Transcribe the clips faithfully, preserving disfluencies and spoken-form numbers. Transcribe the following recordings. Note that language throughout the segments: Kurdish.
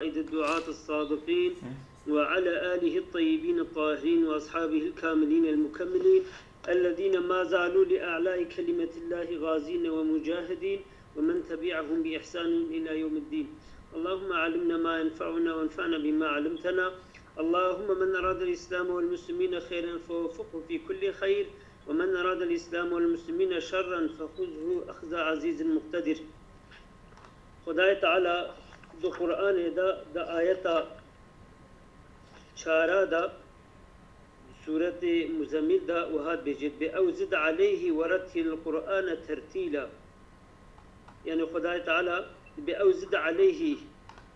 الدعاة الصادقين وعلى آله الطيبين الطاهرين وأصحابه الكاملين المكملين الذين ما زالوا لإعلاء كلمة الله غازين ومجاهدين ومن تبعهم بإحسان إلى يوم الدين. اللهم علمنا ما ينفعنا وانفعنا بما علمتنا. اللهم من أراد الإسلام والمسلمين خيرا فوفقه في كل خير، ومن أراد الإسلام والمسلمين شرا فخذه أخذ عزيز مقتدر. Xwedayê Teala di Qur'anê de, di ayeta çara de, sûretê Muzemmîl de wiha dibêje, "Bi ew zid aleyhî we rettilil Qur'ane tertîla." Yani Xwedayê Teala dibê ew zid aleyhî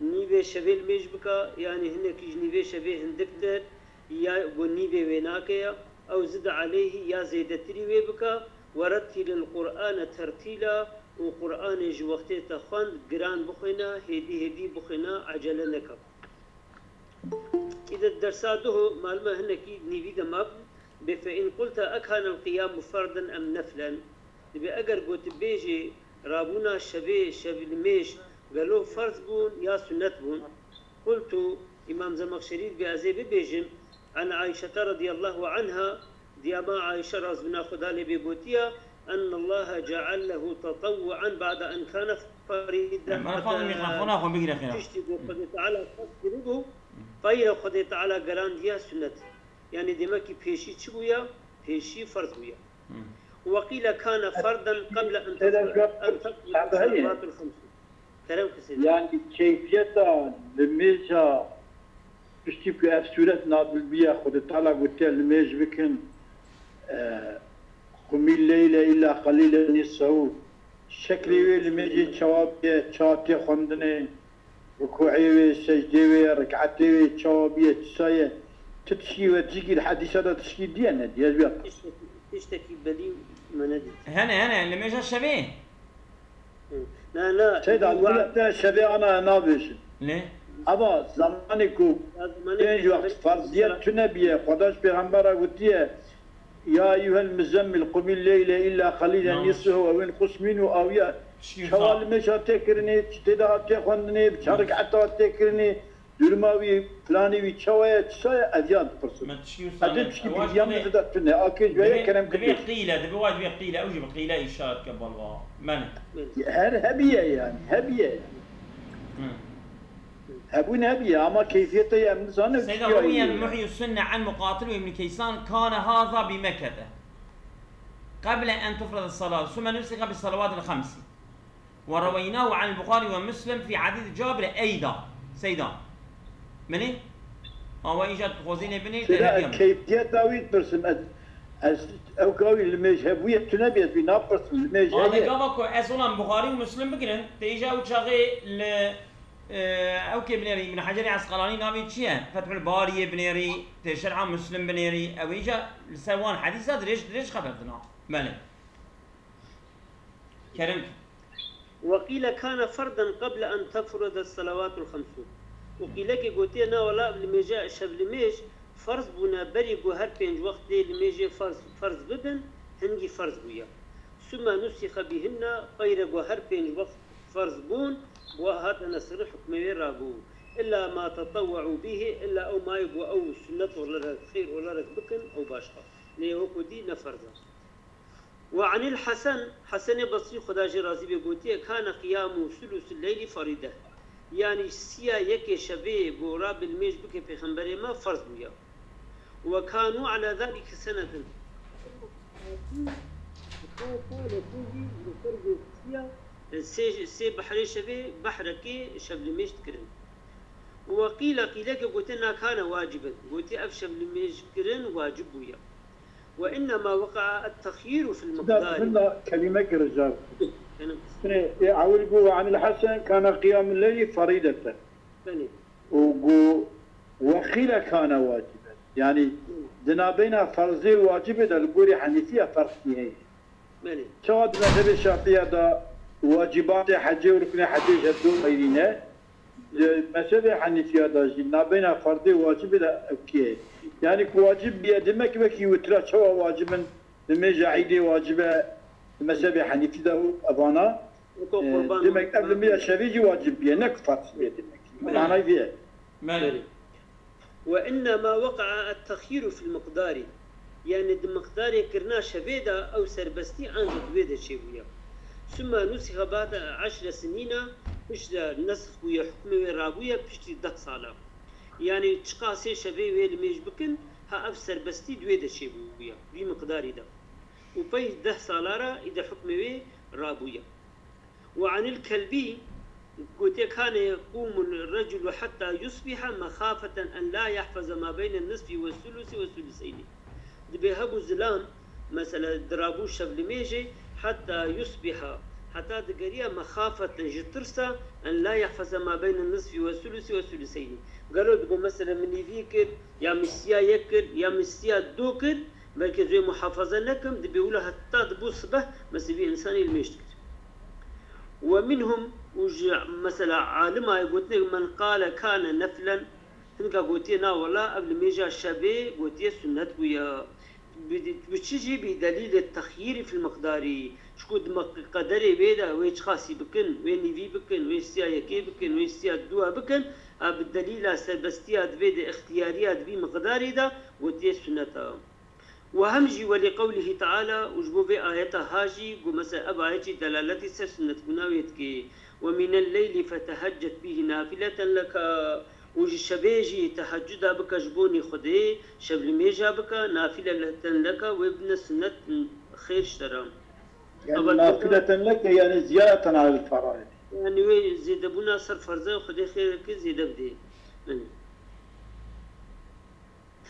nîvê şevê li mêj bika, yani hinekî ji nîvê şevê hindik dir, ya ku nîvê wê nake ya, ew zid aleyhî ya zêdetirî wê bika, "We rettilil Qur'ane tertîla", û Qur'anê ji wextê te xwend giran bixwîne, hêdî hêdî bixwîne, ecele neke. Îde dersa duho, malime hinekî nîvî de mabû, bê fe in qulte ekanel qiyamu ferden em neflen. Dibê eger gotibêjê rabûna şevê, şevlimêj, gelo ferz bûn ya sunnet bûn? Qultu, Îmam Zemexşerî dibê ez ê bibêjim, an Ayşete radiyallahu anha, diyama Ayşe razbûna Xuda lê bê gotiya, "Ennallaha cealehu tetawwu'an ba'de en kane ferîden." Em, Erfan, mikrofona xwe bigire xêra. Tiştî ku Xwedê Teala ferz kiribû, xeyre Xwedê Teala gerandiya sunnet. Yani demek ki pêşî çi bûya? Pêşî ferz bûya. Hı. Ve qîle kane ferden qeble en tefre-, en tefrûde selawatul xemsûn. Kerem kisê. Yani keyfiyeta limêja piştî ku ev sûret nazil bûye, Xwedê Teala gotiye limêj bikin, e, "Qumî leyle îlla qalîle nîssehu." Şeklê wê limêjê çawa bûye, çawa tê xwendinê, rukûê wê, secdê wê, riketê wê çawa bûye, çisa ye? Ti tişkî we tişkî li hedîsa de tişkî diye ne diye? Ez biya Tiştekî, tiştekî belî me nedît. Hene, hene, limêja şevê. Hı. Na, na, Seyda, dî wa- millet ne şevê ana nabêjin. Lê? Ama zamanê ku Ya zamanê pênc ku wext pêxember ferziyet tune biye, Xwedaş pêxembera gotiye, "Ya eyyuhel muzemmil, qumil leyle illa qalilen Yanlış. nisfahu ew inqus minhu." Awiya Tişkî çawa wisa. limêja tê kirinê, çi tê de hat tê xwendinê, bi çarik Yanlış. heta hat tê kirinê, duruma wî, planê wî çawa ye, çisa ye, ez yan dipirsim. Me tişkî wisa Ez ê ne? tişkî Ewa ji bilgiyan dibê, min de tune, a kê ji wê ye dibê, kerem dibê kir. qîle, dibê wa dibê qîle, ew jî bi qîle îşaret ke balwa. Mene. Her hebiye yani, hebiye yani. Hı. Hebûn hebiye, ama keyfiyete em nizanin Seyda çiya Rumiyen ye. Muhyi Sunne an Muqatil ve İbn Keysan, kane haza bi Mekkete. Qeble en tufrede salat, sümme nusiha bi salawatil xemsi. Ve reveynahu anil Bukhari ve Muslim fi hadîs Cabir eyda. Seyda. Mini? Awa îca xwezînê binê, Seyda, ez keyfiyeta wî dipirsim. Ez, ez ew gavî limêj hebûye tune bî, ez wî napirsim. Limêj heye. Gava ku ez olan Buxarî û Muslim bigirin, te îja ew çaxê li, e, ew kê binêrî, Ibn Hecerê Esqelanî navê çi ye? Fethul Bariyê binêrî, tê Şerha Muslim binêrî, ew îca li ser wan hedîsa dirêj dirêj xeber dina. Belê. Kerem. Ve qîle kane ferden qeble en tefrûde selawatul xemsûn. Û qîlekê gotiye, na wela limêje şevlimêj ferz bûne berî ku her pênc wextê limêjê ferz, ferz bibin, hingî ferz bûye. Sümme nusixe bîhinne, xeyre ku her pênc wext ferz bûn, bi wa hate nesixin, hukmê wê rabû. Îlla ma tetewwe'û bîhî, îlla ew mayê ku ew sunnet olarak, xeyr olarak bikin, ew başqa. Lê wekû dî ne ferz e. Ve anil Hesen, Hesenê Basrî, Xweda jê razî bê, gotiye, kane qiyamu sulusil leylî ferîde. Yanî siya yekê şevê gora bi limêj bike pêxemberê me ferz bûya. Ve kanu ala zalike seneten. Sê, sê behrê şevê behrekê şevlimêj dikirin. Ve qîle, qîleke gote, na kane waciben. Gote ev şevlimêj kirin wacib bûya. Ve innema weqa'a et-texyîru fil miqdarî. Min da kelîme kir car. Yanî Ê, ê, ewil got, "Ve anil Hesen kane qiyamul leyli ferîdeten." Belê. Û got, "Ve qîle kane waciben." Yanî di nabeyna ferzê û wacibê de li gorî Henîfiya ferq heye. Belê. Çawa di mezhebê Şafiya de wacibatê hecê û ruknê hecê ji hev du xeyrî ne? Di mezhebê Henîfiya de jî nabeyna ferdê û wacibê de ewkê ye. Yanî ku wacib bîye, demek wekî witira çawa wacib in, nimêja Îdê wacib e, di mezhebê Henîfî de û evana, Weko e, qurban demek ev nimêja şevê jî wacib bîye, ne ku ferz bîye demek. Manayê vê ye. Belê. وإنما وقع التخيير في المقدار، yanî di miqdarê kirina şevê de ew serbestî ancî di wê de çêbûye. ثم نسخ بعد عشر سنين، piştre nesx bûye, hukmê wê rabûye piştî deh sala. Yanî çiqasê şevê wê limêj bikin, ha ev serbestî di wê de çêbûye, di wî miqdarî de. Û pey deh sala re îde hukmê wê rabûye. وعن الكلبي، gotiye: كان يقوم الرجل حتى يصبح مخافة أن لا يحفظ ما بين النصف والثلث والثلثين. Dibê hebû zilam, mesela, dirabû şevlimêjê, حتى يصبح، heta digeriya, مخافة، ji tirsa, أن لا يحفظ ما بين النصف والثلث والثلثين. Gelo digo, mesela, min nîvî kir, ya min siya yek kir, ya min siya du kir, belkî ez wê muhafaza nekim, dibê wilo heta dibû sibeh, mesela, vî însanî limêj dikir. ومنهم، û ji, mesela, alima ye gotinê: من قال كان نفلا، hinka gotiye: na wela, ev limêja şevê, gotiye, sunnet bûye. Bi, bi çi jî? بي دليل التخيير في المقدار. Ji ku di maq-, qederê wê de, wê çiqasî bikin, wê nîvî bikin, wê siya yekê bikin, wê siya duwa bikin, a bi delîla serbestiya di vê de, ixtiyariya di vî miqdarê de, gotiye sunnet e. Û hem jî ولقوله تعالى، û ji bo vê ayeta ha jî, ku mesela ev ayet jî delaletî ser sunnetbûna wê dike: ومن الليل فتهجد به نافلة لك، û ji şevê jî tehecuda bike ji bo nî Xwedê, şevlimêja bike, نافلة لك، wê bine sunnet, xêr ji te re. Yani Ama نافلة لك، yani زيادة على الفرائض. Yani wê zêdebûna ser ferza Xwedê xêreke zêde bidê. Yani.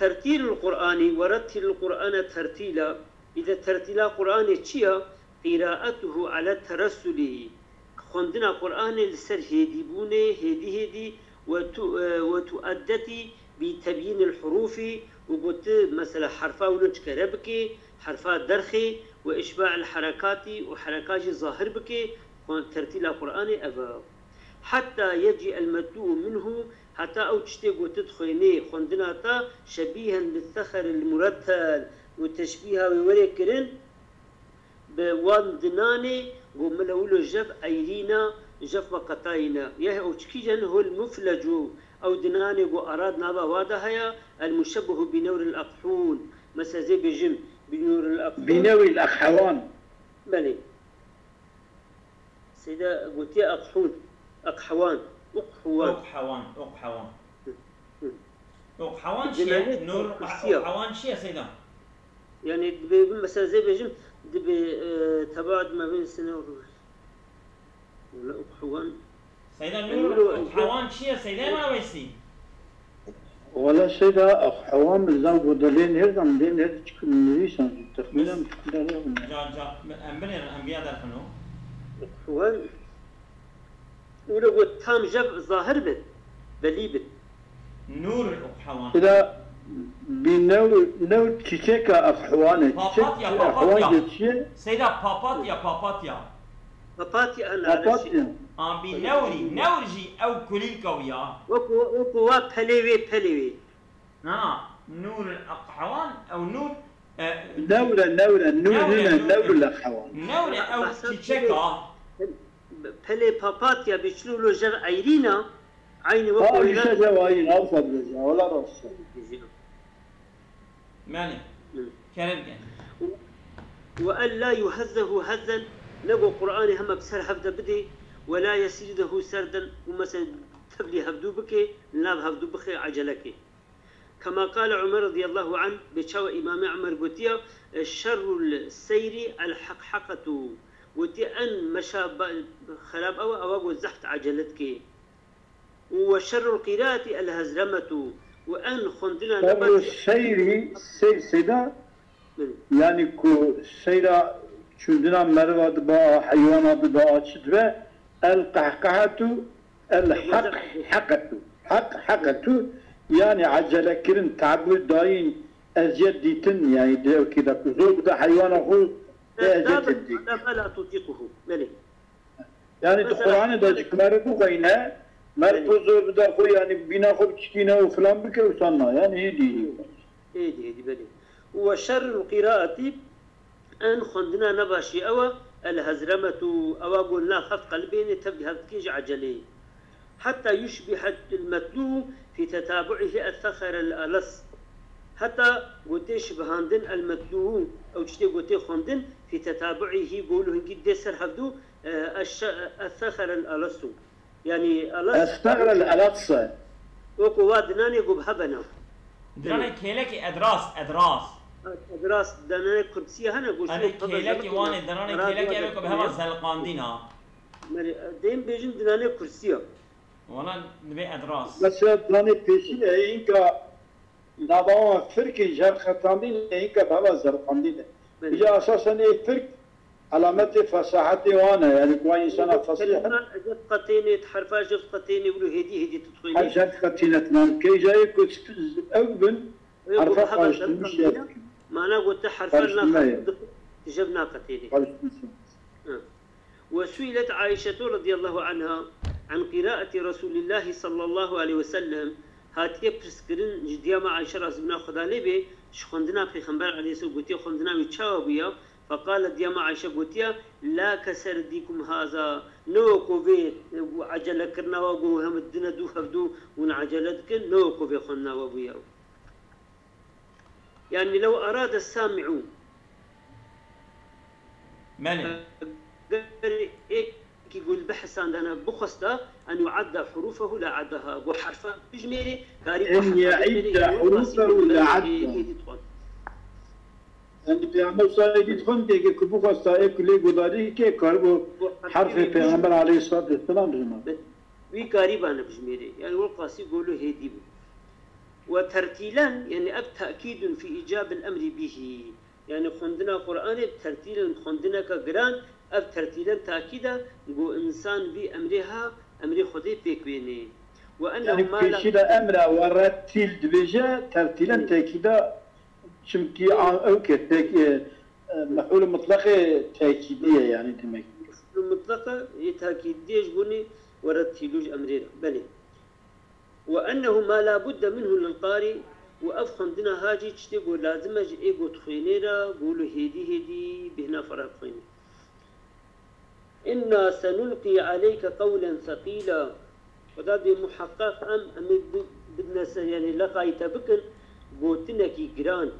ترتيل القرآن، ورتل القرآن ترتيلا. Îde tertîla Qur'anê çi ya? قراءته على الترسل. Xwendina Qur'anê li ser hêdîbûnê, hêdî hêdî, وتؤدة بتبيين الحروف، û got, mesela, herfa wilo çikere bikê, herfa derxê, وإشباع الحركات، û hereka jî zahir bikê. Tertîla Qur'anê ev e. حتى يجيء المتلو منه، heta ew tiştê ku tu dixwênê, xwendina te, شبيها بالثخر المرتل، û teşbîha wê were kirin bi wan dinanê ku mile wilo jev eyrîna, jev ve qetayî ne. Yeh ew çikî jen hol muflecu, ew dinanê ku arad nava wa de heye, المشبه بنور الأقحون. Mesela zê bêjim, بنور الأقحون. بنور الأقحوان. Belê. Seyda gotiye aqhûn, aqhewan, uqhuwan. Uqhewan, uqhewan. Hı. Uqhewan Dinanê çi ye? Nur, kursiya. Uqhewan çi ye Seyda? Yani dibê bin mesela zê bêjim, dibê, e, tebaat me bin sene. Wala uqhewan. Seyda Yani Nur, Nur o- Uqhewan çi ye Seyda Emre Weysî? Wala Seyda, ew hewam li zan ku de lê nêrdan, lê nêr çi nivîsan, texmînan çi ne. Ca, ca, em binêrin, em biya derxin o. Uqhewan. Wilo got tam jev zahir bit, belî bit. Nur Uqhewan. Seyda, bi new, new çiçeka ew hewan e. Çiçek Papatya, ew papatya. hewan geçiye. Seyda papatya, papatya. Papatya ana Papatya. An bi newrî, newr jî ew kulîlka wî ya. Wek, wek wa pelê wê, pelê wê. Na, na, Nur Uqhewan, ew Nur, e, Newre, newre, nur Newre, nîne, nur. newr li hewan. Newre ew Mesela çiçeka. Pelê papatya bi çilo lo jev eyrîna, aynî wek Ha, o işte cevayî, rast dibêje, wala rast. Belê. Kerem ke. وألا يهزه هزا، ne go Qur'anê heme bi ser hev de bidê, ولا يسرده سردا، û mesela tevlî hevdû bike, li nav hevdû bixe, eceleke. كما قال عمر رضي الله عنه، bê çawa Îmamê Umer gotiya, شر السير الحقحقة، gotiye en meşa ba-, xerab ew e, ewa go zehf ecele dike. وشر القراءة الهزرمة، û en xwendina Şerru nebaş- seyrî, seyr, seyda, Hı. yani ku seyra çûndina meriva diba, heywana diba, çi dibe, el qehqehetu, el heq, heqetu. Heq, heqetu, yani ecele kirin, tebu dayîn, eziyet dîtin, yani dewkî de ku zor bide heywana xwe, eziyet dîtin. على ما لا تطيقه. Belê. Yani tu Mesela- Qur'anê de ji meriv bixweyne, meriv Belê. xwe zor bide xwe, yani bîna xwe biçikîne û filan bike û sanna, yani hêdî. Êdî, êdî, belê. وشر القراءة، en xwendina nebaşî ew e, الهزرمة، ewa go nav hev qelibêne, tevlî hev dikê ji eceleyê. حتى يشبه المتلو في تتابعه الثغر الألص. Heta gotê şibihandin el-metlu, ew tiştê gotê xwendin, fî tetabu'îhî, go wilo hingî dê ser hevdu, e, eş-, e-thexer el-alasu. Yanî alas. Estexer el-alatse. Weko wa dinanê go bi hevena. Dinanê kêlekî edras, edras. Edras, dinanê kursiye hene, go Hani şino kêlekî wanê, dinanê kêlekî ev ku bi heva zelqandîna. Merê, dêm bêjin dinanê kursiya. Wana dibê edras. Mesela danê pêşî de hê înka nava wan firkê ji hev qetandî ne, hê înka bi heva zerqandî ne. Belê. Îca esasen ê firk alametê fesahetê wan e, yanî ku wan însana Eceb fesîh e. Kelîma, eceb qetênê, herfa eceb qetênê, wilo hêdî hêdî tu dixwînî. Her eceb qetîne, tinan ke îca ê ku ew bin, Ê ku herfa bi heva qarşılamış zerqandî ya. Mana gote herfa Qarşılama naxwe ya. Dijev naqetênê. Qarşılamış. Ha. وسئلت عائشة رضي الله عنها عن قراءة رسول الله صلى الله عليه وسلم. Hatiye pirskirin ji diyama Ayşe, razîbûna Xweda lê bê, ji xwendina Pêxember aleyhisselam, gotiye xwendina wî çawa bûya? Feqalet, diyama Ayşe gotiye, la keserdikum haza, ne weko vê, e, ecelekirina we, go hem dine dû hevdû hûn ecele dikin, ne weko vê xwendina we bûya. Yani, lew arade sami'u. Belê. Eger êkî ku li behsandana bixwesta, en yu'adda hurufehu la addaha. Go herfa bijmêrê, karî En yu'adda hurufehu la adda. Êdî dixwend. Em bi Peyxember sallallahu aleyhi ve sellem dixwend, êkê ku bixwesta, ê ku lê gudarî ke, karibû herfê Peyxember aleyhissalatu vesselam bijme. Wî karî bane bijmêrê. Yani, wil qasî golo hêdî bû. Ve tertîlen, yani ev tekîdun fî îcabil emrî bihî. Yani xwendina Qur'anê bi tertîlen xwendineke giran, ev tertîlen takîd e, ku insan vî emrê ha, emrê Xwedê pêk wênê. Ve Yani ennehu ma la pêşî de emra ve rettîl dibêje, tertîlen Hı. tekîda, çimkî Hı. a-, ew ke tek-, e, e, mef'ûl mutlaqê tekîdî ye, yani demek. Mef'ûl mutlaqa yê tekîdî ye ji bo nê ve rettîlû ji emrê re. Belê. Ve ennehu ma la budde minhu lil qari, û ev xwendina ha jî tiştê ku lazim e ji ê gotxwênê re, ku wilo hêdî hêdî bêhna xwe re bixwîne. Inna senulqî aleyke qewlen seqîla. Xweda bê muheqeq em, em ê bi-, bidine ser, yanî leqayî te bikin, gotinekî giran.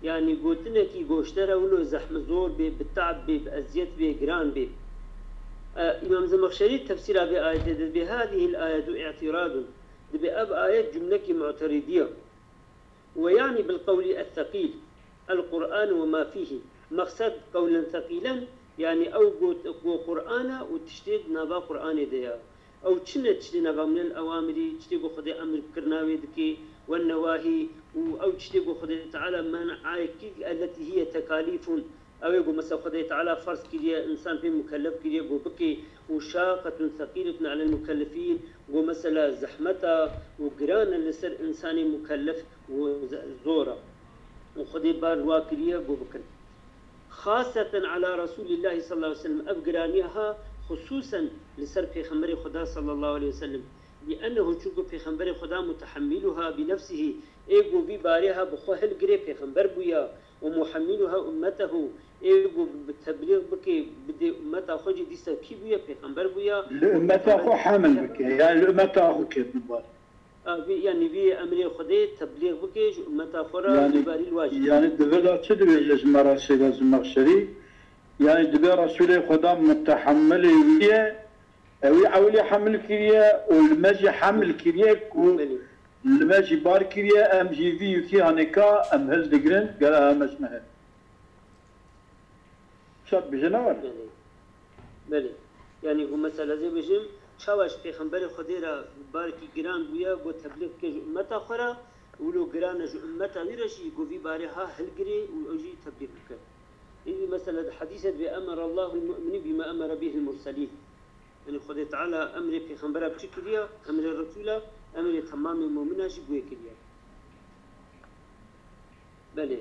Yanî gotinekî goşte re wilo zehmizor bê, bi te'b bê, bi eziyet bê, giran bê. E, Îmam Zemexşerî tefsîra vê ayetê dibê, hadihil ayetu i'tîradun. Dibê ev ayet cumlekî mu'teridî ye. Ve yani bil qewlî es-seqîl, el-Qur'an ve ma fîhî. Meqsed qewlen seqîlen, yani ew got, got Qur'an e û tiştê di nava Qur'anê de ye. Ew çi ne tiştê nava minel ewamirî, tiştê ku Xwedê emir bi kirina wê dike, wen newahî, û ew tiştê ku Xwedê Teala men'ayekî, elletî hiye tekalîfun, ew ê ku mesela Xwedê Teala ferz kiriye, insan pê mukellef kiriye ku bike, û şaqetun seqîletun alel mukellefîn, ku mesela zehmet e û giran e li ser insanê mukellef û z-, zor e. Û Xwedê bar li wa kiriye ku bikin. Xaseten ala Resûlîllahî sallallahu aleyhi ve sellem, ev giraniya ha xusûsen li ser Pêxemberê Xweda sallallahu aleyhi ve sellem, bi ennehu, çunku Pêxemberê Xweda mutehemmiluha bi nefsihî, ê ku vî barê ha bi xwe hilgirê Pêxember bûya, û muhemmiluha ummetehu, ê ku bi teblîx bike, bidê ummeta xwe jî dîsa kî bûye? Pêxember bûye. Li ummeta xwe hemil bike, yani li ummeta xwe ketin bar. A, vî, yanî vî emrê Xwedê teblîx bike ji ummeta xwe re, yanî, vî barî li wa jî. Yanî di vir de çi dibêje ji me re Seyda Zimexşerî? Yanî dibê Resûlê Xweda mutehemilê wî ye, ew wî ewilî hemil kiriye û li me jî hemil kiriye ku Belê. li me jî bar kiriye, em jî vî yekî hanêka em hildigirin, gere em ez me hel. Şad bije ne were? Belê. Belê. Yanî ku mesela zê bêjim, çawa ji Pêxemberê Xwedê re barekî giran bûye, got teblîx bike ji ummeta xwe re, wilo giran e ji ummeta wî re jî, ku vî barê ha hilgirê û ew jî teblîx bike. Îdî mesela di hedîsê de bê, emera Allahul mu'minî bima emera bihil murselîn. Yanî Xwedê Teala emrê Pêxembera bi çi kiriye? Emrê Resûla, emrê temamê mumina jî bi wê kiriye. Belê.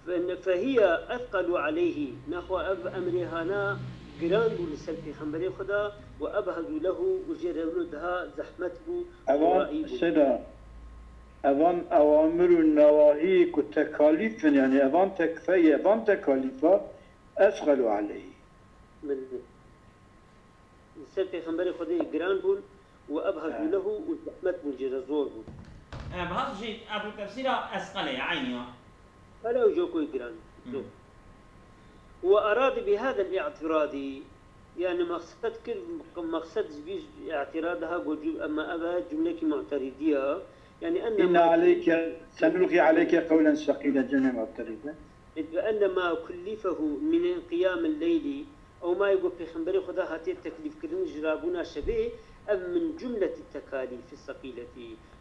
Fe-, fehiye ethqelu aleyhî. Nexwe ev emrê hana giran bû li ser Pêxemberê Xweda û ebhezu lehu û jê re wilo daha zehmet bû, Evan, ewa î bû. Seyda, evan ewamir û newahî ku tekalîf in, yanî evan tek-, fehiye evan tekalîfa ethqelu aleyhî. Belê. li ser Pêxemberê Xwedê giran bûn û ebhezû lehu û zehmet bûn jê re, zor bûn. Ebhaz jî Ebû Tefsîra Esqelê, eynî ya. Hala ew jî wek wê giran e, zor. وأراد بهذا الاعتراض، yani maqsed kir, maqsed ji vî îtirada ha got, cüm-, ema ev e cumlekî mu'teridî ye. Yani إن عليك، سنلقي عليك قولا ثقيلا، cumle mu'teride. بأن ما كلفه من قيام الليل، ew ma yê ku Pêxemberê Xweda hatiye teklîfkirin ji rabûna şevê, ev من جملة التكاليف الثقيلة،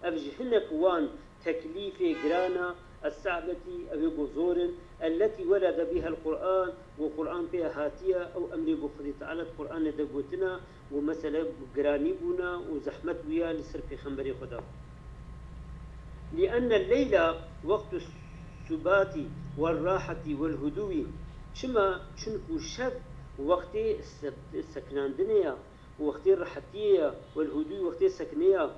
ev ji hinek wan teklîfê giran e, الصعبة، ew ê ku zor in, التي ورد بها القرآن، ku Qur'an pê hatiye, ew emrê ku Xwedê Teala di Qur'anê de gotina, ku mesele giranî bûna û zehmet bûya li ser Pêxemberê Xweda. لأن الليل وقت السبات والراحة والهدوء، çima? Çunku şev wextê se-, sekinandinê ye, wextê rehetiyê ye, والهدوء، wextê sekinê ye.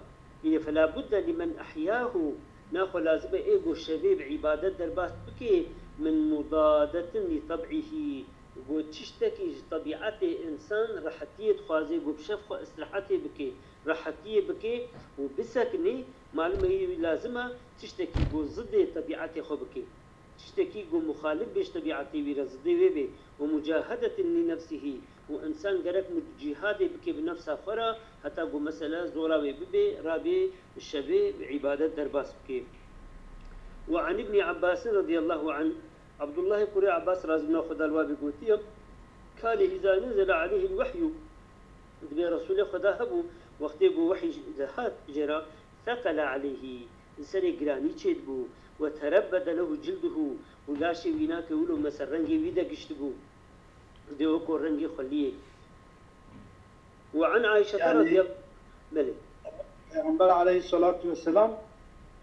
Î فلا بد لمن أحياه، naxwe lazim e ê ku şevê bi îbadet derbas bike, من مضادة لطبعه، ku tiştekî ji tebîetê însan rehetiyê dixwaze, ku bi şev xwe îstirahetê bike, rehetiyê bike û bisekinê, malum e wî lazim e tiştekî ku zidê tebîetê xwe bike. Tiştekî ku muxalif bê ji tebîetê wî re, zidê wê bê, ومجاهدة لنفسه، û însan gerek mu-, cîhadê bike bi nefsa xwe re, heta ku mesele zora wê bibe, rabê şevê bi îbadet derbas bike. وعن ابن عباس رضي الله عنه، Abdullahê kurê Abbas, razîbûna Xweda li we bê, gotiye, كان إذا نزل عليه الوحي، dibê Resûlê Xweda hebû, wextê ku wehî dihat jê re, ثقل عليه، li serê giranî çêdibû، وتربد له جلده، û laşê wî nake wilo mese rengê wî degiştibû, dê weko rengê xweliyê. وعن عائشة Yani, رضي الله، belê, Peyxember aleyhissalatu vesselam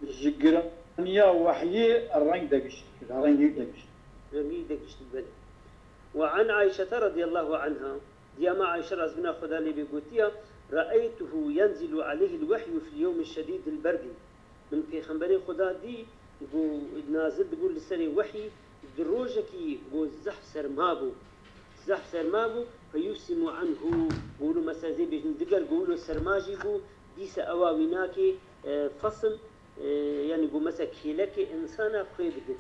ji giraniya wehyê reng degişt kir, rengî degişt. rengî degişt, belê. وعن عائشة رضي الله عنها، diya me Ayşe, razîbûna Xweda lê bê, gotiye، رأيته ينزل عليه الوحي في اليوم الشديد البرد. Min Pêxemberê Xweda dî ku nazil dibû li serê wehî di rojekî ku zehf serma bû. Zehf serma bû, فيفصم عنه، ku wilo mesela zê bêjin, diger ku wilo serma jî bû, dîse ewa wî nake, e, fasm, e, yani ku mesela kêlekê însana xwê bide.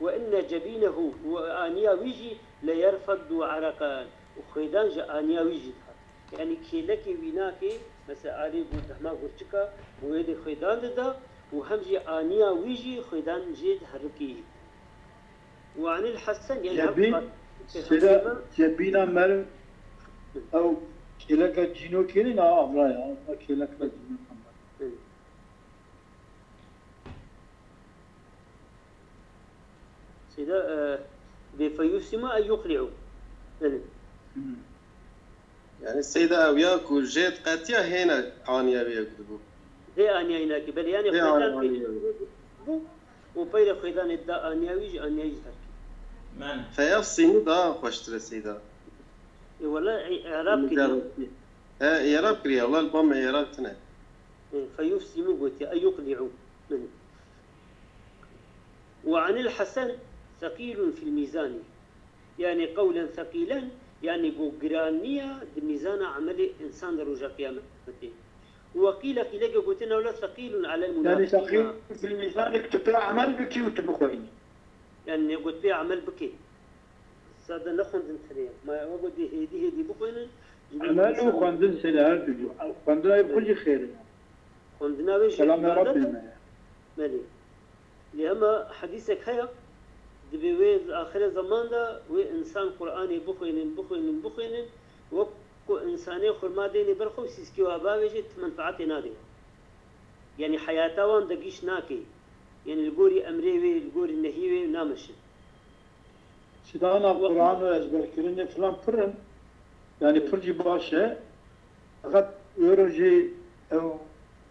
وإن جبينه، û aniya wî jî، ليرفض عرقا، û xwêdan ji aniya wî jî dihat. Yani kêlekê wî nake, mesela alî ku dehma gurçika, ku wê dê xwêdan dida û hem jî aniya wî jî xwêdan jê diherikê jî. وعن الحسن، yani Cebîn, her sira cebîna meriv ew kêleka cînokê nî, na avra ya, kêleka cînokê. Seyda, e, bê فيفصم أي يقلع. Belê. Yani seyda ew ya ku jê diqetiya hêne aniya wê ew dibû. Vê aniya înakî, belê, yani Vê xwêdan aniya wê. Bû û peyre xwêdanê da aniya wî jî, aniya jî terkî. Men. Feyefsîmî daha xweştir e seyda. E, wela, e, Erab kiriye. He, Erab kiriye, wela li ba me Erab tine. E, فيفصم gotiye, أي يقلع. Belê. وعن الحسن ثقيل في الميزان، يعني قولا ثقيلا، يعني ku giraniya di mîzana emelê însan de roja qiyametê. وقيل، qîleke gotin, أو لا ثقيل على Yani ثقيل المنافقين. في الميزان, tu pê emel bikî û tu bixwînî. Yani ne got pê emel bikê. Sade ne xwendin tenê. Ma we got dê hêdî hêdî bixwînin. Emel û xwendin seyda her du. Xwendina wê bi xwe jî xêr e. Xwendina wê jî îbadet e. Belê. Lê hema hedîsek heye, dibê wê axirê zeman de wê însan Qur'anê bixwînin, bixwînin, bixwînin, wek ku însanê xurma dênê ber xwe û sîskê wa bavêjê, ti menfeetê nadê. Yani heyata wan de gîş nake. Yani li gorî emrê wê, li gorî nehî wê nameşin. Sidana Qur'an û ezberkirinê filan pir in. Yani pir jî baş e. Feqet wê rojê ew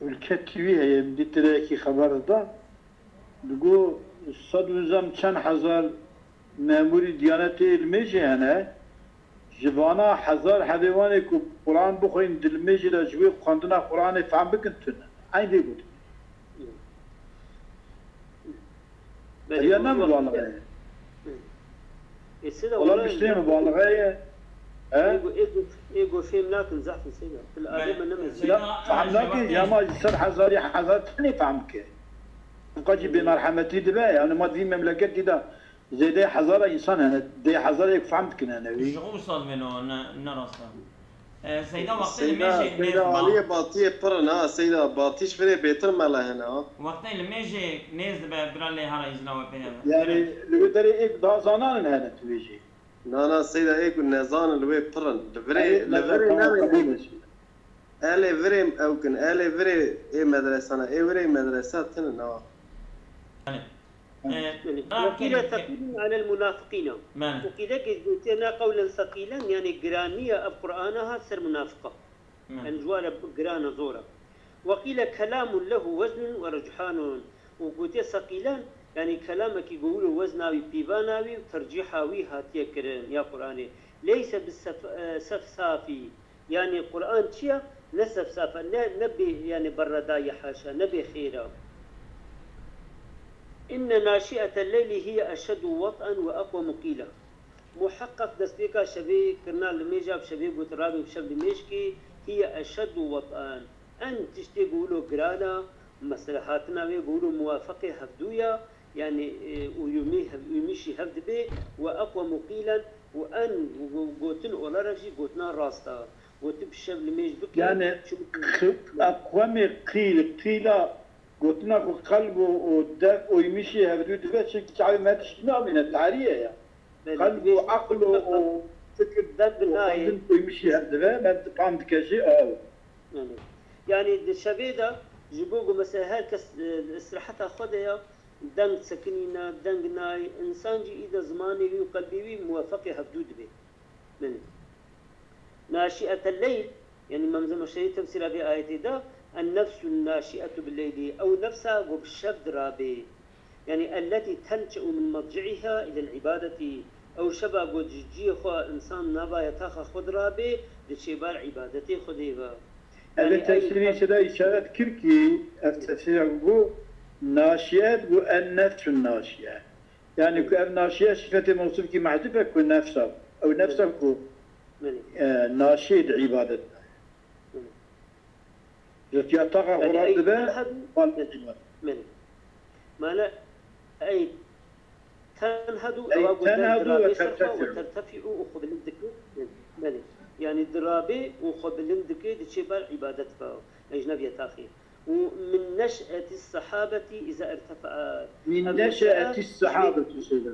Ülke T V heye, min dît tireyekî xeber dida. Digo sed û nizam çend hezar memûrî Diyanetê li Limêjê hene. Ji vana hezar hebê wanê ku Quran bixwîn di Limêjê de ji wê xwendina Quranê fehm bikin tune. Eyn vê gotin. Ev ya ne mubalaxe ye. Wala piştê mubalaxe ye. Ê go, ê go, ê go fêm nakin zehf e Seyda. Til adem e, ne mezin. Ya, Seyda, fehm e, nakin, ya ma ji ser hezarî hezar tenê fehm ke. Qe jî bêmerhemetî dibe, yani ma di vî memleketî de zêdeyê hezara însan hene, dê hezarê fehm dikin hene wî. Ji xwe wisa dibêno, ne, ne rast e. E, Seyda, wextê li Seyda, mêjê Seyda, nêz ba. Aliyê batiyê pir in ha, Seyda, batî ji virê bêtir mele hene ha. Wextê li mêjê nêz dibe, bira lê hera îzna we pê hebe. Yani, li wê derê êk daha zananin hene tu bêjî. Na, na, Seyda, ê ku nezanin li wê pir in. Li virê, li virê nayê. Elê virê ew kin, elê virê ê medresana, ê virê medresa tinin, na. Yani, e, وقيل ثقيل على المنافقين. Belê. وقيل gotiye ne qewlen seqîlen, yani giraniye ev Qur'ana ha ser munafiqa. Belê. Yani ji wan re giran e, zor e. وقيل كلام له وزن ورجحان. Û gotiye seqîlen, yani kelamekî ku wilo wezna wî, pîvana wî û tercîha wî hatiye kirin ya Qur'anê. Leyse bi sef-, e, sefsafî. Yani Qur'an çi ye? Ne sefsaf e, ne, ne bê, yani berredayî, haşa, ne bê xêr e. إن ناشئة الليل هي أشد وطئا وأقوم قيلا. Muheqeq destpêka şevê kirina limêja bi şevê got rabê bi şev limêj kê, hiye eşeddu wet'an. En tiştê ku wilo giran e, mesela hatina wê ku wilo muwafeqê hevdû ya, yani, e, uyumî hev-, uyumîşî hev dibe, we eqwemu qîlen, û en go-, gotin olarak jî gotina rast e. Gotib şev limêj bike. Yani, çi-, eqwemê qîl, qîla Gotina ku qelb û, û dev û ymîşî hevdû dibe, çimkî çavê me tiştî nabîne, tarî ye ya. Belê, qelb û eql û, û fikir û xwendin û ymîşî hev dibe, me fam dike jî, aw. Belê. Yani di şevê de ji bo ku mesela her kes, e, istiraheta xwe de ya, deng sekinîne, deng nayê, însan jî î de zimanê wî û qelbê wî muwefeqê hevdû dibe. Belê. Naşi'etel leyl, yani Îmam Zemeşerî tefsîra vê ayetê da, en nefsun naşi'etu bil leyli, ew nefsa ku bi şev dirabê. Yani elleti tenşe'u min medci'iha ilel ibadeti, ew şeva ku ji ciyê xwe însan nava yataxa xwe dirabê, diçê bar ibadetê Xwedê ve. Ev yani tefsîrê çi da îşaret kir ki, ev tefsîra ku naşi'et ku en nefsun naşi'e. Yani ku ev naşiye sifetê mewsufkî mehdûf e ku nefsa, ew nefsa ku, e, naşiyê di îbadet de. Ji tiya taxa xwe radibe, bal di îbadet. Mana ey tenhedu, ewa ku tenhedu ve tertefi'u û xwe bilind dike. Belê. Yani dirabê û xwe bilind dike, diçê ber îbadet ve. Ecnebiye taxê. Û min neş'eti sehabeti iza irtefa'at. Min neş'eti sehabeti şeyde.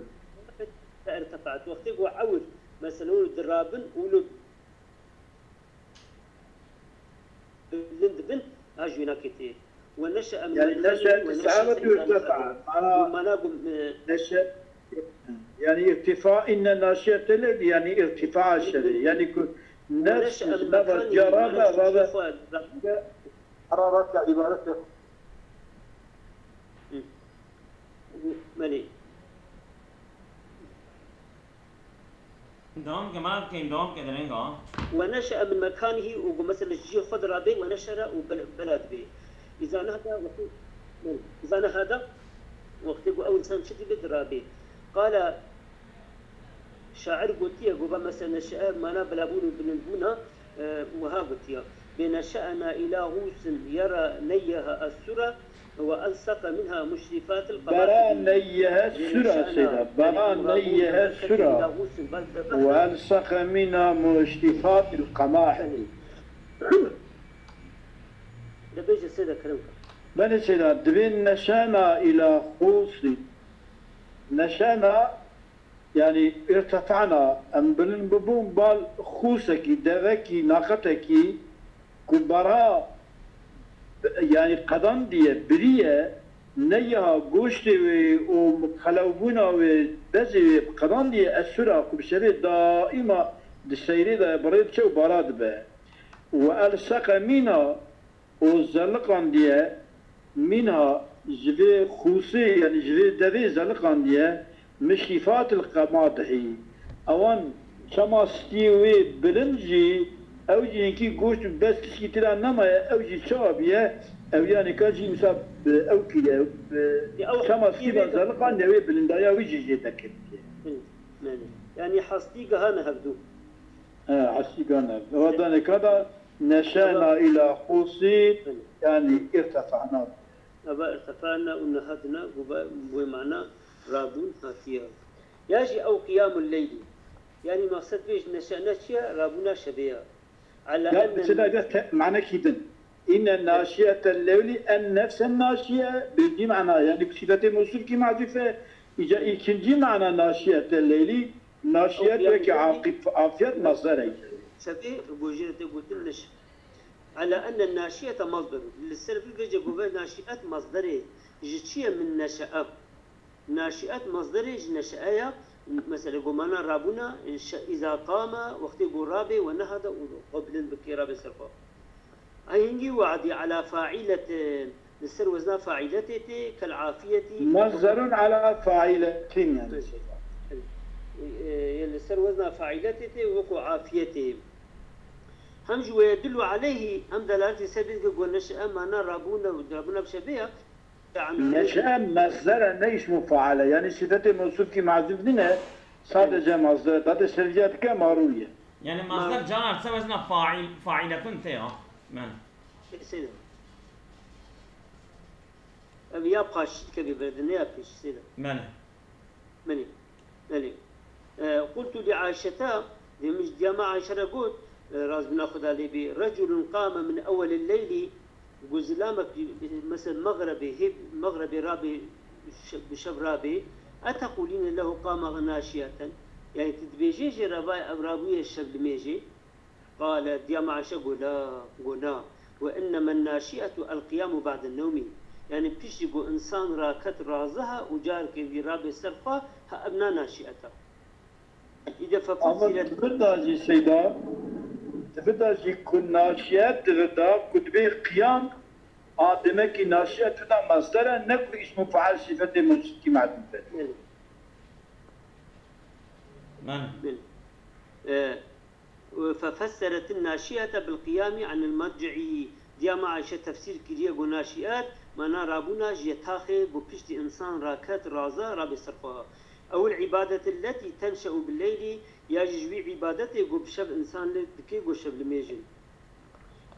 Iza irtefa'at. Wextê ku ewil, mesela, dirabin û li bilind bin, ha ji wî naketê. Ve neşe'e min, yani, neş'eti sehabeti irtefa'at. Mana, mana ku, e, neşe, yani irtifa, inne naşiyete leyli, yani irtifa şerî. Yani ku nefs, nefs, ya rabe, rabe. Hararet ya ibaret ya. Hı. Belê. Devam ke, mana bikeyin, devam ke, dereng a. Ve neşe'e min mekanihî û ku mesela ji cihê xwe dirabê, ve neşere û bel-, bela dibê. Îza nehda wextê, belê. Îza nehda wextê ku ew însan çi dibe dirabê. Qala Şair gotiye, goba mesela neşe'e mana bilabûn û bilindbûna, e, wiha gotiye. Bê neşe'ena îla xûsin yera neyyeha es-sura ve elseqe minha muşrifat el-qemar. Bera neyyeha sura, Seyda. Bera neyyeha sura. Ve elseqe minha muşrifat el-qemar. Belê. De bêje Seyda, kerem ke. Belê Seyda, dibê neşe'ena îla xûsin. Neşe'ena Yani, irtefa'na, em bilind bibûn bal xûsekî, devekî, naqetekî ku bera, yani qedandiye, biriye, neyiha goştê wê û xelewbûna wê, bezê wê qedandiye, esura ku bi şevê daîma di seyrê de bi rê diçe û bara dibe. Ve elseqe mîna, û zeliqandiye, mînha ji vê xûsê, yani ji vê devê zeliqandiye, mişîfatil qemadihî. Ewan çema stiyê wê bilind jî, ew jî hinkî goşt û bes tişkî tira nemaye, ew jî çawa biye, ew yanî ka jî wisa bi ew kiriye, bi çema stî ve zeliqandiye wê bilindaya wî jî jê dekiriye. Hı, yani. Yani hastî gihane hevdû. He, esî gane. Ewa danê ka da neşena îla qûsî, yanî irtefana. Eva irtefana û nehadna, bu, bu mana rabûn hatiye. Ya jî ew qiyamul leylî. Yanî maqsed vê ji neşena çi ye? Rabûna şevê ye. Ala Ya enne bi çi da te, manekî din. Înne naşiyetel lewlî en nefsen naşiye, birinci mana, yanî sifetê mewsûf kî mahzûf e, îca îkincî mana naşiyetel lewlî, naşiyet wekî aqîb, afiyet masdar e. Şevê gojê te gotin neş. Ala enne naşiyete masderu. Li ser vî vêce gove naşiyet masderê ji çi ye min neşe'e? Naşiet masderê ji neşe'e ya, mesela go mana rabûna, şe-, îza qame, wextê go rabe, we nehade û xwe bilind bike, rabe ser xwe. Ay hingî we'dî ala fa'iletin, li ser wezna fa'iletê tê, kel afiyetî. Masderun ala fa'iletin yani. E, e, li ser wezna fa'iletê tê, wekû afiyetê. Hem jî we yedullu aleyhî, em delaletî ser bê dike go neşe'e mana rabûna, rabûna bi şevê ya, Neşe mesder e, ne îsmu faale. Yanî sifetê mewsûf kî mahzûf nîne, sadece masder. Dadê serviya dike marû ye. Yanî masder canar se wezna fail, failetun tê ya. Men. Kesinlikle. Ev ya paşî dike bê berdine ya pêşî sê de. Men. Belê. Belê. E, qultu li Ayşete, dê min ji diya me Ayşe re got, e, razbûna Xuda lê bê, reculun qame min ewelil leylî, got zilamek, mesela mexrebê, hê mexrebê rabê, şe-, bi şev rabê, etequlîne lehu qame naşiyeten, yanî tu dibêjê jê re vay ev rabûye şevlimêjê? Qale, diya me Ayşe got, la, got na, ve innemen naşiyetu el qiyamu ba'den newmi. Yanî piştî ku însan raket raziha û carekê vî rabe ser xwe, ha ev na naşiyet e. Îde Ama fefuzîret. Di vir de jî Seyda, di vir de jî ku naşiyet di vir de ku dibê qiyam, a demekî naşiyet tu da masder e, ne ku îsmu fail sifetê mewsûfkî mahzûf e. Belê. Belê. E, Fefesseretin naşiyete bil qiyamî anil merci'î. Diya me Ayşe tefsîr kiriye ku naşiyet, mana rabûna ji yetaxê ku piştî însan raket, raza, rabê ser xwe. Ew il îbadeti letî tenşe'u bil leylî, ya jî ji wî îbadetê ku bi şev însan lê dike ku şevlimêjin.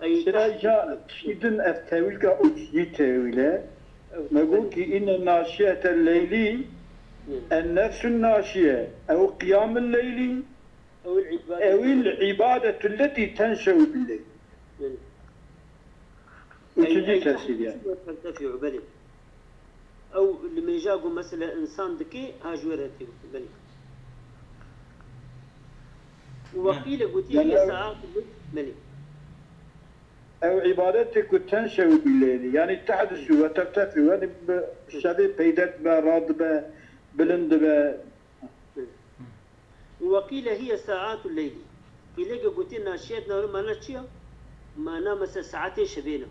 Ey Sira ca şîdin ev tewîlka ucî tewîl e. Me got ki inne naşiyete leylî, en nefsun naşiye, ew qiyamil leylî, Ew il îbadet. Ew il îbadetu letî tenşe'u billeyl. Belê. Üçüncü tefsir yani. Belê. Ew limêja ku mesela însan dike, ha ji wê re tê gotin. Belê. Û weqîle gotî, yani hiye saat, belê. Ew îbadetê ku tenşe'u billeyli, yani tehdisu ve tertefi, yani bi şevê peyde dibe, radibe, bilind dibe. Û weqîle hiye saatu leylî. Qîleke gotê naşiyet navê mana çi ya? Mana mesela saetê şevê ne.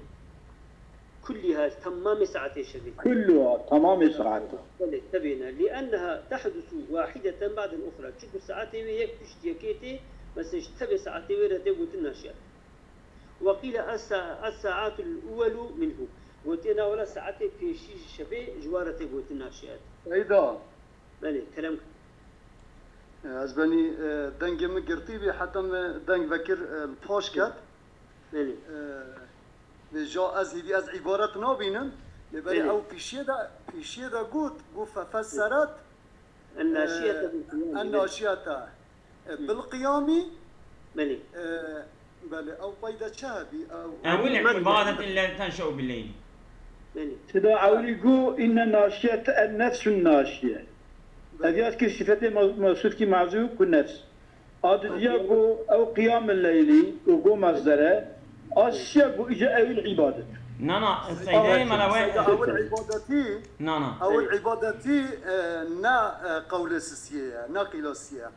Kulliha, temamê saetê şevê. Kulluha, temamê saetê. Belê, tevê ne. Lienneha tehdusu wahideten ba'del uxra. Çunku saetê wê yek pişt yekê tê, mesela ji tevê saetê wê re tê gotin naşiyet. Weqîle es-sa-, es-saatul uwelu minhu. Gotê na wela saetê pêşî ji şevê ji wa re tê gotin naşiyet. Seyda. Belê, kerem. Ez benî, e, dengê min girtî bî, heta min deng vekir, e, li paş ket. Belê. E, vêca ez hêvî ez îbaret nabînim. Lê belê ew pîşiyê de, pîşiyê de got, got fefeseret, e, en naşiyete bil qiyamî. E, bil qiyamî. Belê. E, belê, ew peyde çi hebî? Ew Ewil îbadet ille tenşe'u billeyl. Belê. Sida ewlî got, inne naşiyete en nefsun naşiye. Ev ya ki sifetê me-, mewsûfkî mezû ku nefs. A diziya got, ew qiyamil leylî û got mezdere. A şiya got, îca ewil îbadet. Na, na, seydeyê me la we. Seyda ewil îbadetî. Na, na. Ewil îbadetî, e, ne, e, qewlê sisiyê ye, ne qîla sisiyê ye.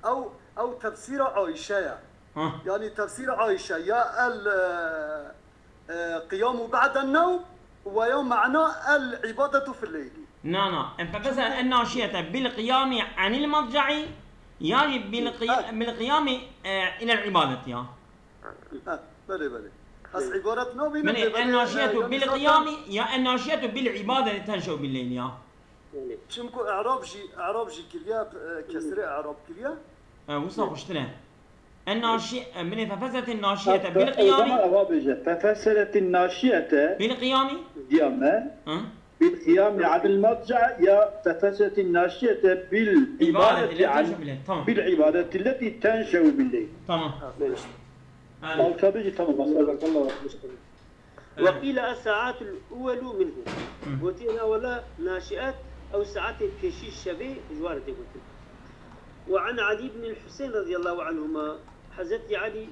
Ew, ew tefsîra Ayşe ye. Ha. Yanî tefsîra Ayşe ya el, e, e, qiyamu ba'den newm we ya mana el ibadetu fil leyli. Na, na. Em pepesa en naşiyete bil qiyami anil madca'i ya jî bil qiy-, bil qiyami, e, ilel ibadet ya. Ha, belê, belê. Ez ibaret nabînim. Belê, en naşiyetu bil qiyami ya en naşiyetu bil ibadeti tenşe'u bil leyli ya. Çimku i'rab jî, i'rab jî kiriye, e, kesrê i'rab kiriye. E, wisa xweştir e. En naşi, e, binê fefesetin naşiyete bil qiyamî. O zaman eva bêje. Fefesetin naşiyete. Bil qiyamî. Qiyame. Hı? Bil qiyamî anil madca ya fefesetin naşiyete bil ibadeti an. Tamam. Bil ibadeti leti tenşev billeyl. Tamam. Alta bêjî tamam. Barakallahu. وقيل الساعات الأول منه. Gotiye na wela naşiat ew saetê pêşî şevê ji wan re tê gotin. وعن علي بن الحسين رضي الله عنهما. Hezretî Elî,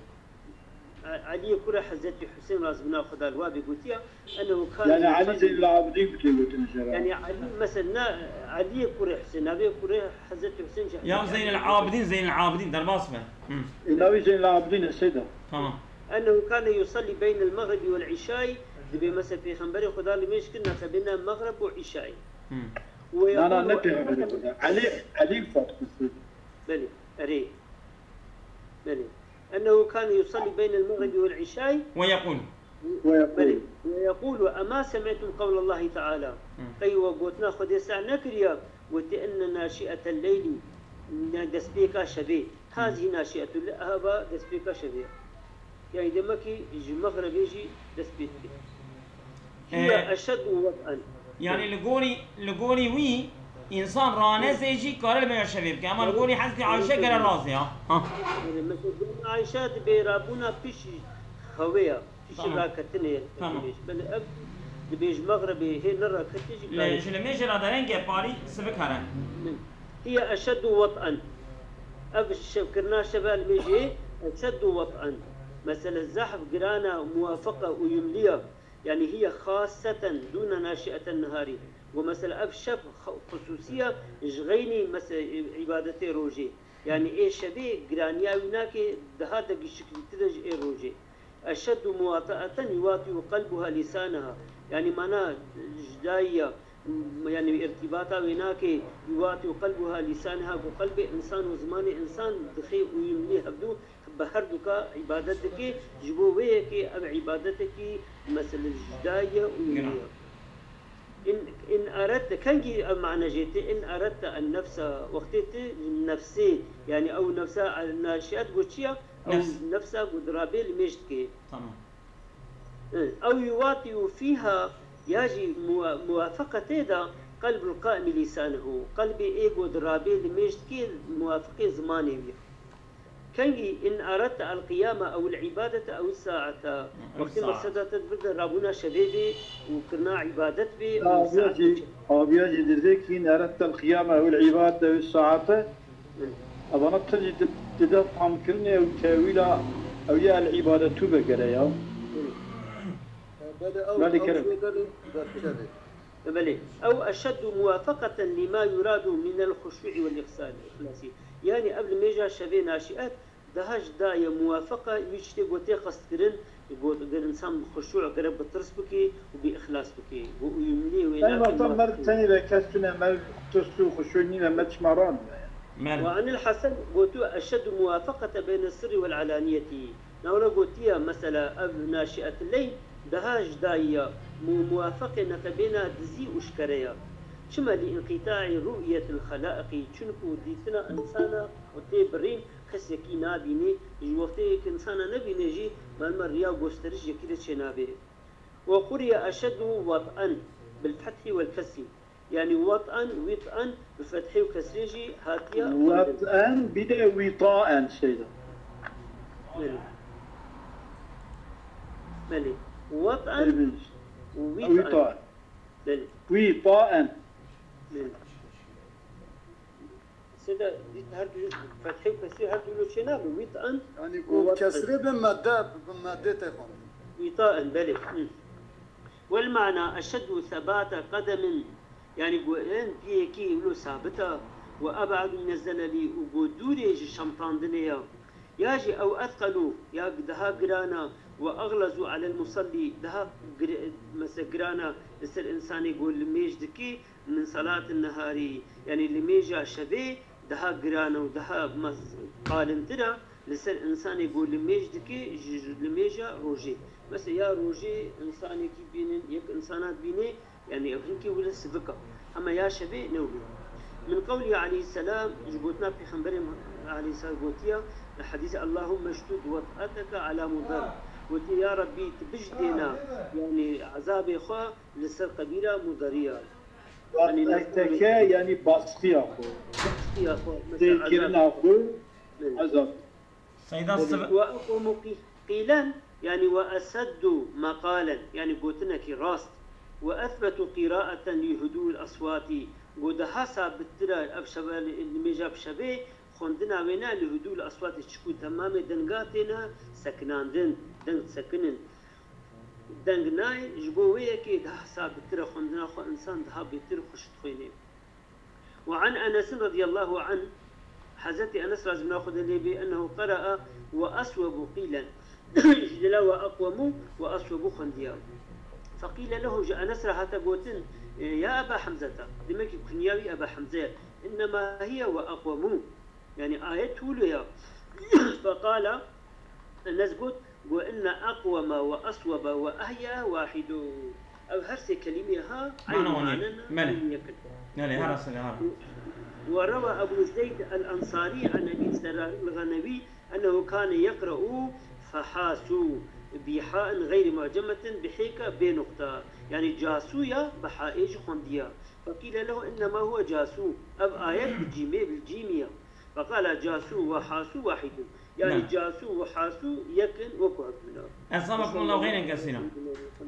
Elî kurê Hezretî Husên razibina Xweda li wa bê gotiye, ennehu kane. Yani Ali Zeynel Abidin kutê gotin jera. Yani Ali, mesela, na, Elî kurê Husên, navê kurê Hezretî Husên jî. Ya Zeynel Abidin, Zeynel Abidin, derbas be. Hı. E, navê Zeynel Abidin e, seyda. Tamam. Ennehu kane yusalli beynel mexribi wel işayî, dibê mesela Pêxemberê Xweda li mêj kir, naqe bêne mexrib û işayî. Hı. Na, na, ne Pêxemberê Xweda. Elî, Elî Fatma. Belê, erê. Belê. Ennehu kane yusalli beynel mexribi wel işayî. Ve yekûl. Ve yekûl. Belê. Ve yekûl, ema semîtum qewlallahi teala. Hı. Qey we gotina Xwedê seh nekiriye, wetî enne naşiyetel leyli, ne destpêka şevê. Hazî naşiyetul, hava destpêka şevê. Yani demek ki ji mexrebê jî dest pê dike. Hiye eşeddu wad'an. Yani li gorî, li gorî wî însan ranezê jî kare li meya şevê bike. Ama li gorî Hezretî Ayşe gere razê ya. Ha. Yani mesela Ayşe dibê rabûna pişî xewê ya. Pişî raketinê. Tamam. Belê ev dibê ji mexrebê hê ne raketê jî. Lê ji li mêjê re derengê parî sivik here. Hiye eşeddu wad'an. Ev şevkirina şeve li mêjê eşeddu wad'an. Mesele zehf, girana, muwafeqa, uyumliya. Yani hiye xaseten dûne naşieten niharî. Û mesele ev şev xusûsiya ji xeynî mese-, îbadetê rojê. Yani ê şevê giraniya wî nake, daha de gişikîtir e ji ê rojê. Eşeddu muwataeten yuwati'u qelbuha lisaneha. Yani mana ji dayî ya, yani îrtîbata wê nake, yuwati'u qelbuha lisaneha, ku qelbê însan û zimanê însan dixê uyumlî hevdû, bi herduka îbadet dike, ji bo wê yekê ev îbadetekî mesele ji dayî ye, uyumlî ye. In, in eredte, kengî ev mane jê tê, in eredte en nefsa, wextê tu nefsê, yani ew nefsa naşiat got çi ya? Ew nefsa got rabê li mêj dike. Tamam. Ew yuwati'u fîha, ya jî muwa-, muwafeqetê de qelbul qaimi lisanehu. Qelbê ê got rabê li mêj dike, muwafeqê zimanê wî. Kengî in eredte el qiyame ew el ibadete ew saete. Wextê meqseda te di vir de rabûna şevê bê û kirina îbadet bê û saet jî, aviya jî dizê kî in eredte el qiyame ew el ibadete ew saete. Evana tu jî di, di de famkirinê ew tewîla ew ya el ibadetu be gere ya. Belê, ew, belê, ew kerem. Belê. Ew eşeddu muwafeqeten lima yuradu minel xuşû'i vel ixsal-, ixlasî. Yani ev li mêja şevê naşiet daha ji daye muwafeqa wî tiştê ku tê qestkirin, got, ger insan bi xuşû gere bi tirs bike û bi ixlas bike. Û uyumlî wê. Ev nake vaqta mer tenê ve kes tune mer tirs û xuşû nîne me çima ran. Ve anil Hasan gotu eşeddu muwafeqete beyne sirri vel alaniyeti. Newre gotiye, mesela, ev naşiet leyn daha ji dayî ya, mu-, muwafeqê neqebêna dizî û şkere ya. Çima? Li înqîtaî ru'yetil xelaiqî, çunku dîtina insana û tê birîn kesekî nabînê, ji wextê yek insana nebîne jî, mermer riya gosteriş yekî de çênabê. Ve quriye eşeddu wad'en bil fethî vel kesrî. Yani wat'an, wit'an, bi fethê û kesrê jî hatiye xwendin. Wat'an, bir de wita'en şeyde. Belê. Belê. Wat'an, wit'an. Wita'en. Belê. Wita'en. Belê. Sêde dît her du fethê û kesrê her du lo çê nabe, wit'an. Yani û ku wat'an. Kesrê bi medde, bi medde tê xwendin. Wita'en, belê. Hı. Wel mana eşeddu sebate qedemin, yani ku en piyekî wilo sabit e, we eb'adu mine zelelî û ku dûrê ji şemtandinê ye. Ya jî ew ethqelu, ya daha giran e, we exlezu alel musellî, daha gir-, mese giran e li ser insanê ku li mêj dikî, min salatin neharî, yani li mêja şevê daha giran e û daha mez-, qalintir e li ser insanê ku li mêj dike ji, ji li mêja rojê. Mesela ya rojê insanekî bînin, yek insana bîne, yani ev hinkî wile sivik e. Hema ya şevê ne wile. Min qewlî aleyhisselam, ji gotina Pêxemberê aleyhisselam gotiye, Hadîs, "Allahümme şdud vat'ateke ala Mudar." Gotî, "Ya Rabbî, tu bijdêna, yanî, ezabê xwe li ser qebîla Mudariya." Yanî, Vat'ateke, yanî baskıya xwe. Baskıya xwe, mesela, Têkirina xwe, Belê. Ezab. Seyda Belê. Siv- "Ve aqwemu qî-, qîlen", yanî, "ve eseddu meqalen", yanî, gotinekî rast. "Ve ethbetu qîraeten li hudûl aswati", go daha sabittir e ev şeve li, li nimêja bi şevê, xwendina wê ne li hudûl aswatê, çiku temamê denga têne sekinandin, deng disekinin. Deng nayê, ji bo wê yekê daha sabittir e xwendina xwe, insan daha bêtir xweş dixwîne. Ve an Enesin radiyallahu anh, Hezretî Enes razî bûna Xwedê lê bê, ennehu qera'a ve aswebu qîlen. Ji dila "ve aqwemu ve aswebu" xwendiya. Feqîle lehu, ji Enes re hate gotin, "Ya Eba Hemzeta", demekî kunya wî Eba Hemze ye, "innema hiye ve aqwemu." Yanî ayet wilo ya. Feqala, Enes got, go, "Inne aqwama ve aswaba ve ahya wahidu." Ev her sê kelîmê ha Mana eynî wan e. Mane ne, Mane. Eynî yek in. Belê, her asile, her. Ve rewa Ebu Zeyd el-Ensari an Ebi Serrâ el-Ghanewi ennehu kâne yeqre'u fehasu bi ha'in gayri mu'cemetin bi hêka bê nuqta. Yanî casu ya bi ha'ê jî xwendiya. Feqîle lehu innema huve casu. Ev ayet bi cîmê, bil cîmî ya. Feqala casu ve hasu wahidun. Yanî Ne. Casu ve hasu yek in, wekî hev bûna. Ez zama ku mala xeyrên kesîna.